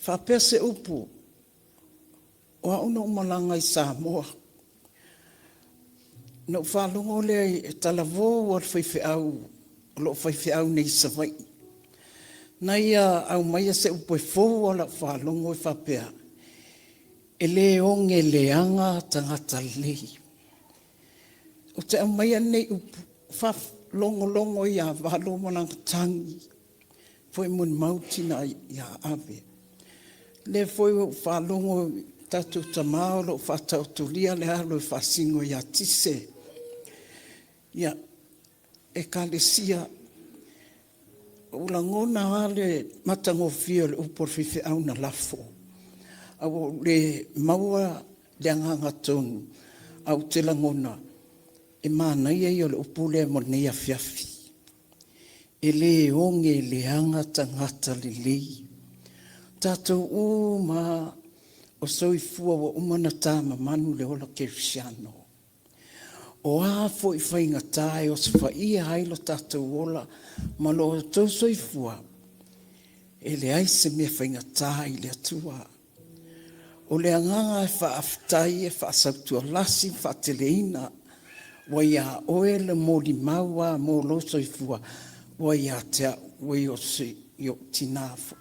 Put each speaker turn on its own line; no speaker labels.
Faapea se upu, o au na ou malaga i Samoa, na ou faalogo lea e talavo lava e le faifeau o lo o faifeau nei i Savaii, na ia aumaia se upu e fou lava i lau faalogo e faapea, e le oge leaga tagata lelei. Ou te aumaia lenei upu, faalogologo ia Valo ma lana tagi, foi molimau le tina ia Ave. O lea foi ua ou faalogo i tatou tama o lo o faataotolia le alo e faasino ia Tise. Ia, Ekalesia, ua ou lagona lava le matagofie o le upu a le faifeau na lafo, ae ua ou le maua le agaga tonu, ae ou te lagona e manaia ia o le upu lea mo lenei afiafi. E le oge leaga tagata lelei. O tatou uma lava o soifua ua uma ona tamamanu i le ola kerisiano. O a foi faigata e osofaia ai lo tatou ola ma lo outou soifua, e leai se mea faigata i le Atua. O le agaga e faafetai e faasautualasi ma faateleina, ua ia oe le molimau lava mo lou soifua, ua ia te au, ua i ou tina foi.